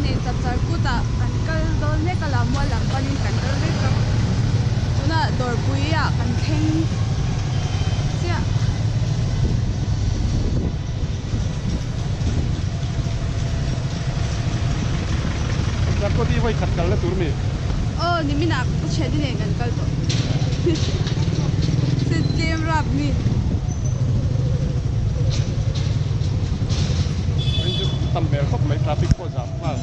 nen chapchar kutah kan kal dawn mek a lammual lam panin kan kal mek a tunah dawrpui ah kan thleng chiah. Chapchar kut hi vawi khat kalna tur mi? Aw niminah ka thiante nen kan kal tawh. Se tlem rap mi. Vawiin chu tam hmel khawp mai traffic pawh zam nghal.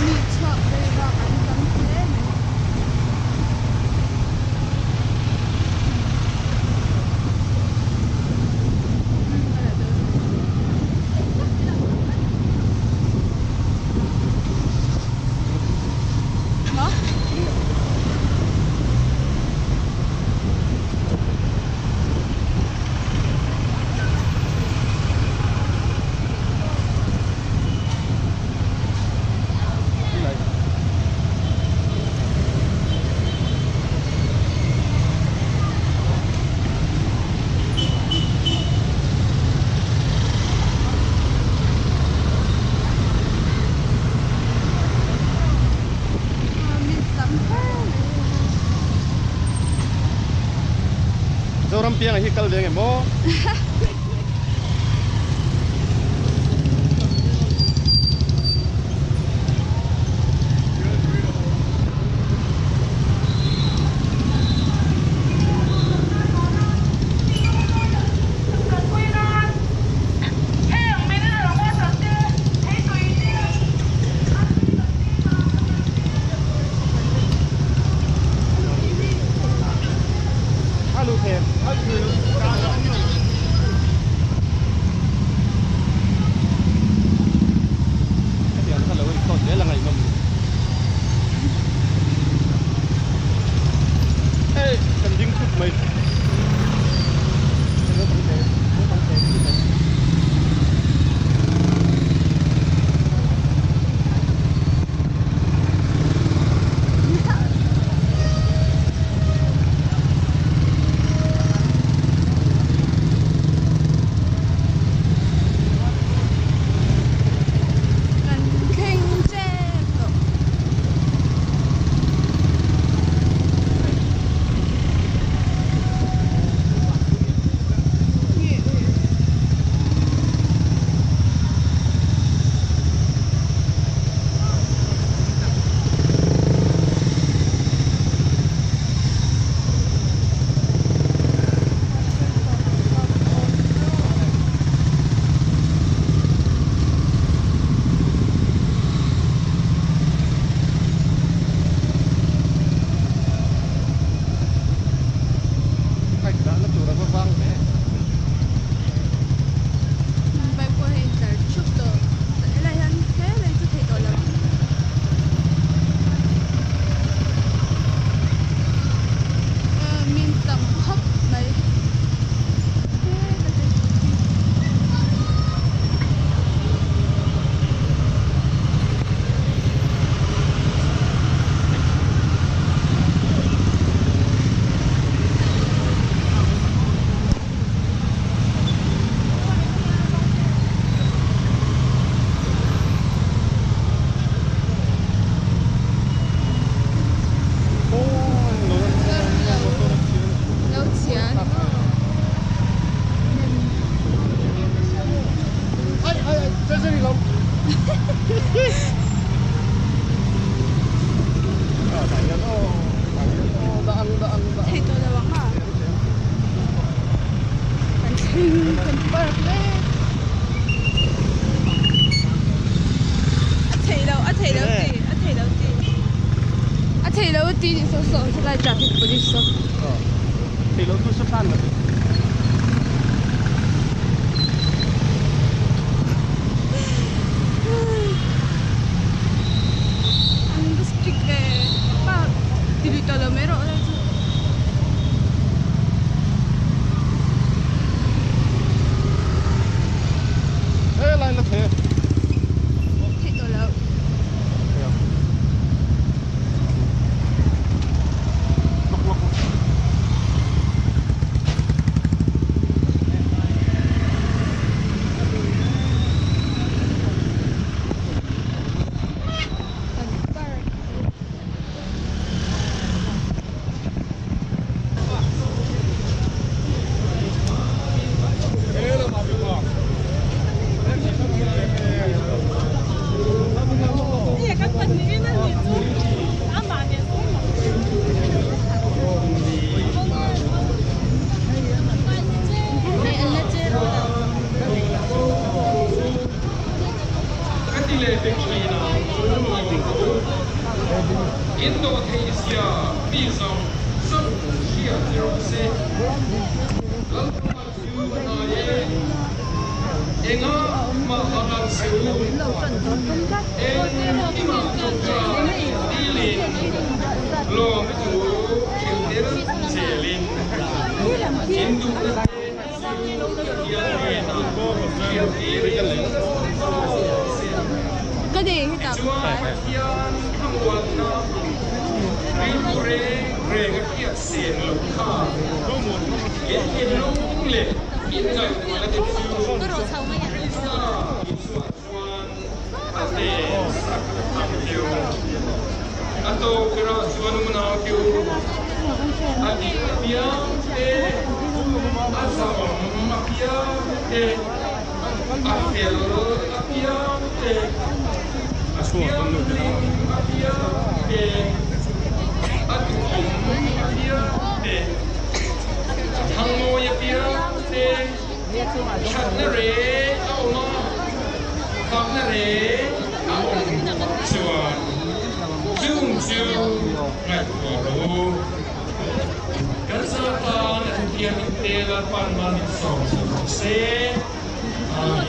Mi chhuak ve bak an tam hle mai. Zoram pianga hi kal ve nge maw? Hetiang kha lo record zel a ngaihnawm ni. Hei kan ding thut mai. Kan thleng tep tawh. Bike dahna tur a va vang ve. Bike pawh hei intlar thup tawh. Helai hian tlem ei chu thei tawh lo. Min tam khawp mai. Thei tawh lo ang a. Kan thleng kan park mek. A thei lo a thei lo ti a thei lo ti a thei lo ti nih saw saw helai traffic police saw. Thei lo tu saw thlan lo. An va strict ve pa ti lui tawh lo mai rawh lai chu. Helai la thei. pe thin ang chu lawm rawh u. In dawhtheihzia mi zawng zawng hriat ni rawh se. Lalpa chu a hnai e. Engah mah a ngan che u. Engkimah tawngtai dilin lawm thu hrilh tel zelin in duhna te chu Pathian hnenah hriat tirin awm rawh se. Tichuan Pathian thlamuanna rilru reng reng a hriat sen loh kha in thinlung leh in ngaihtuahna te chu Krista Isua chuan a ven sak ang cheu. A tawk berah chuan unau te u, a dik apiang te, a zahawm apiang te, a fel apiang te, a thianghlim apiang te, a duhawm apiang te, a thangmawi apiang te, Thatna reng a awm a, fakna reng a awm chuan chung chu ngaihtuah rawh u. Kan zah tan a thuthiam in te Lalpan man in sawm chho rawh se. Amen.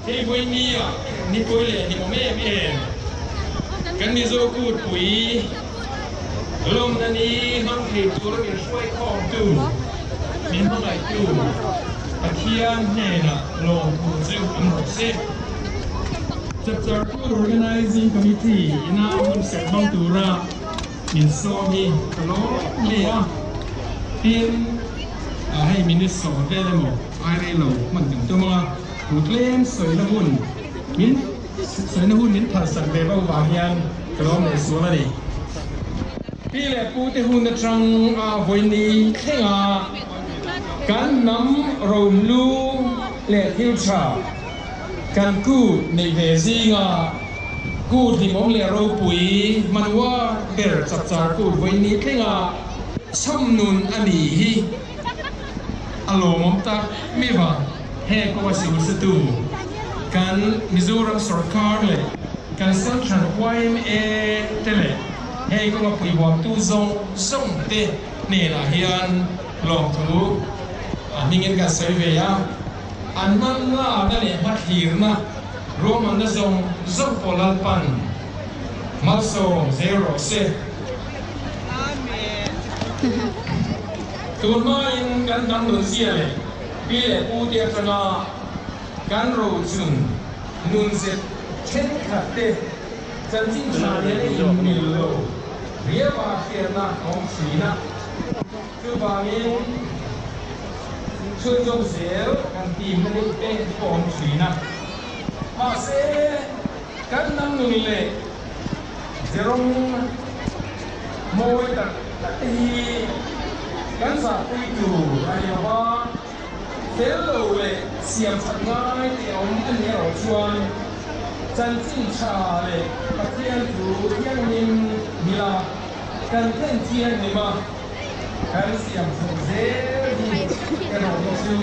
Hei vawi ah nipui leh hlimawm em em kan Mizo kutpui lawmna ni hmang thei tura min hruaikhawmtu, min hmangaihtu Pathian hnenah lawmthu chu awm rawh se. Chapchar Kut Organizing Committee ina hun serh hmang tura min sawm hi ka lawm hle a, tin hei minute sawm vel emaw Ai rei lo hman kan tum anga, thu tlem sawina hun min sawina hun min phalsak ve vau vang hian ka lawm leh sual a ni. Pi leh pu te hun atang a vawiini thleng a kan hnam romlu leh thil tha kan kut neih ve zinga kut hlimawm leh ropui hmanua ber chapchar kut vawiini thleng a chham nun a ni hi. A lawmawm tak mi va, he kaw a siamsatu kan Mizoram sorkar leh kan Central yma te leh hei kawnga puihuamtu zawng zawng te hnenah hian lawmthu a hmingin kan sawi ve a, an hmanlakna leh hmathlirna ruahmanna zawng zawng pawh Lalpan malsawm zel rawh se. Tun hmain kan hnam nunzia leh pi leh pu te atanga kan rochun nunzet thenkhat te chanchin tha nen a inmil lo riau a hriatna a awm thin a. Chuvangin chhunzawm zel kan timna deuh te pawh awm thin a. Mahse kan hnam nun leh Zerawng mawi tak tak te hi kan zahpui tur a ni lo va, fel lo leh siam that ngai te awm a ni erawh chuan chanchin tha leh Pathian thu thianghlim mila kan thlen thianghlim a, kan siam chhoh zel hi erawh hi chu.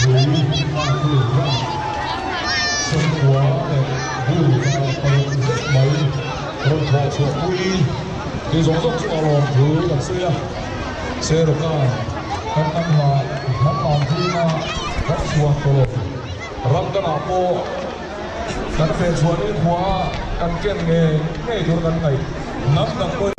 Pui kilogram 90 leh bu 6 zet mai rawn thawh chhuah pui tih zawng zawng chu a lawm thu kan sawi a. Seruka kan hnam hla hnam lam zinga kan chhuan tawh ram dangah pawh kan feh chhuah ni khua kan ken ngei ngei tur kan ngaih hnam dang pawhin.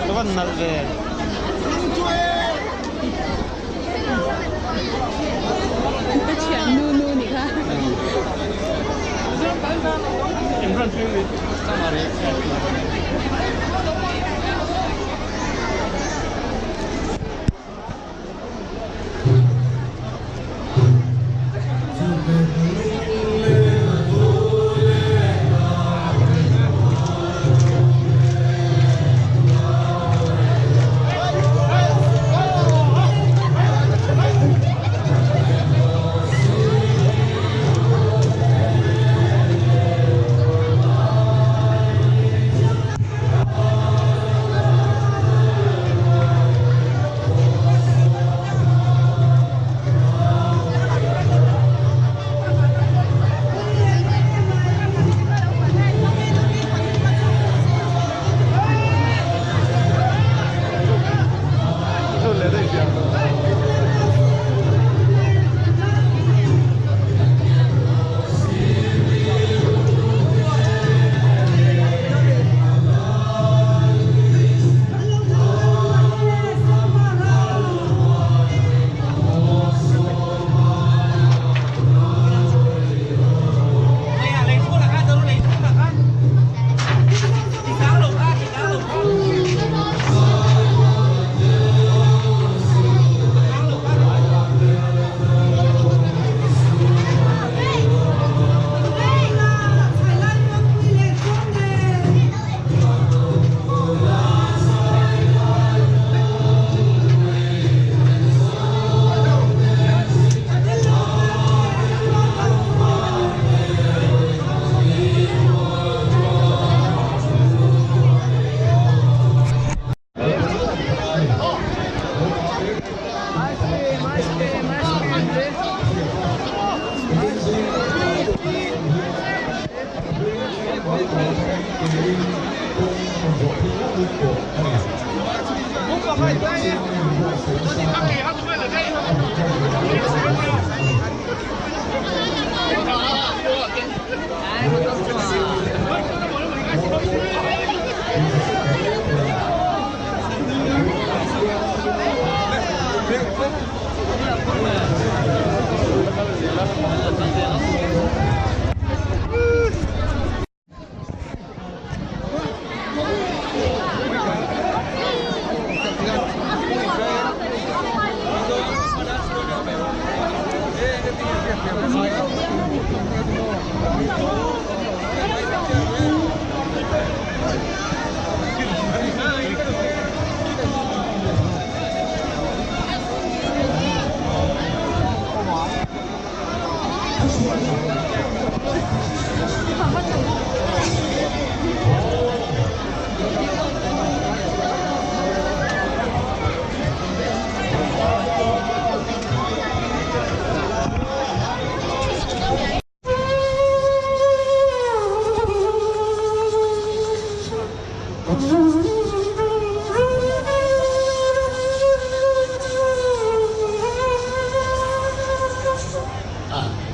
Ka van nalh ve. Ka thian nu nu nih kha.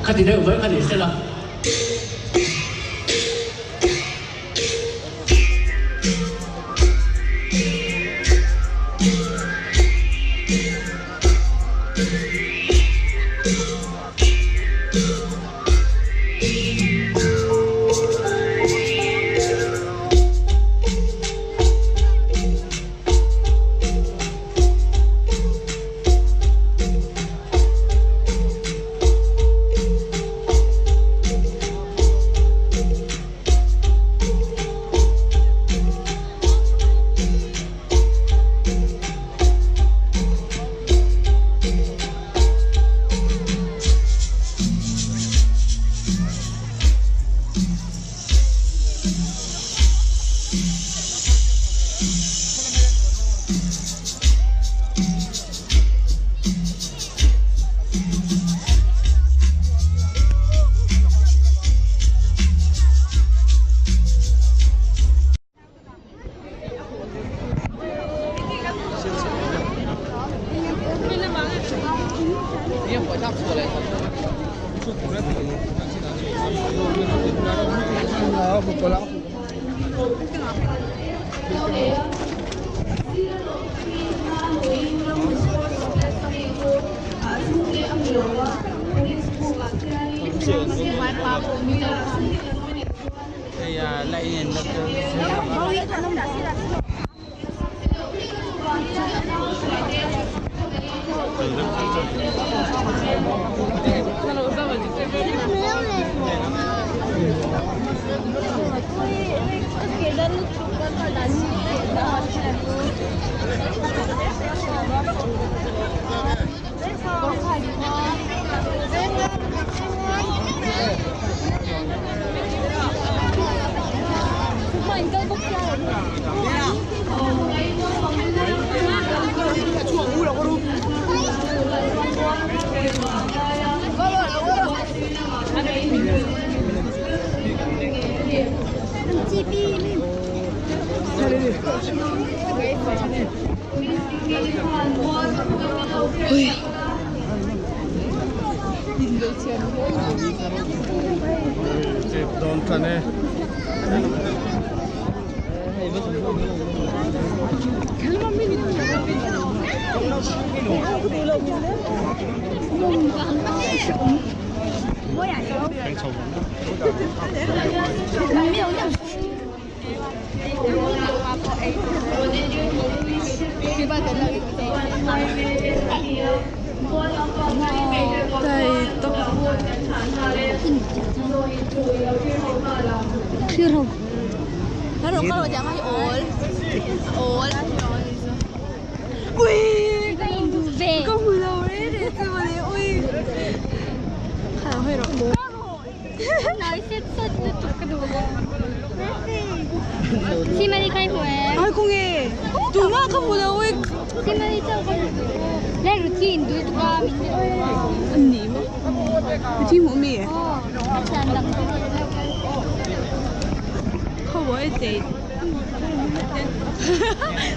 Khati deuh mai kha ni se la.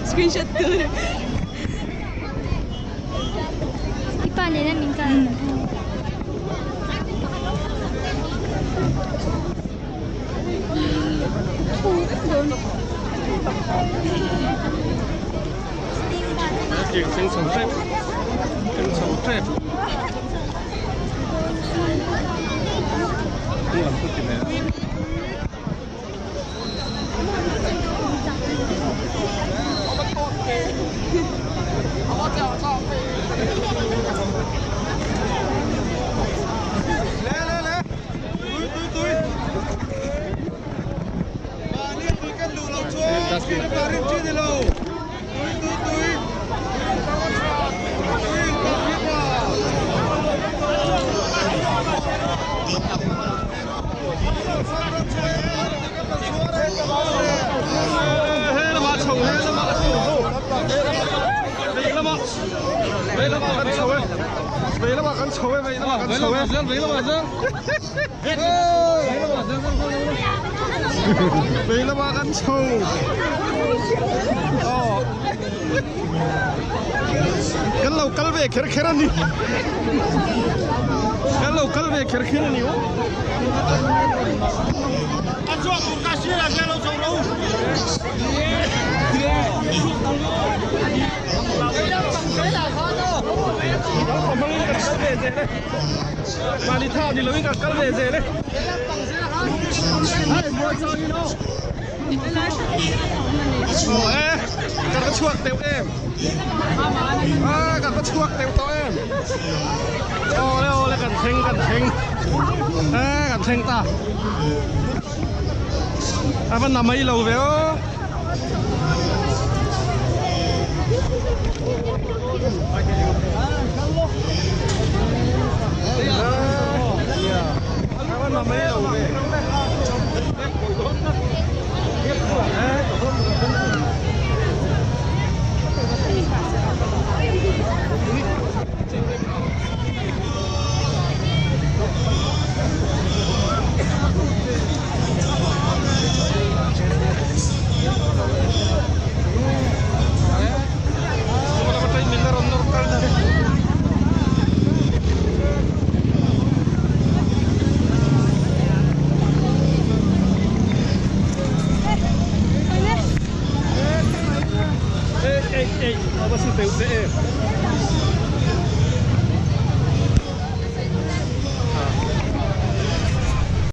Screenshot tu. Ei, a va si teuh te em.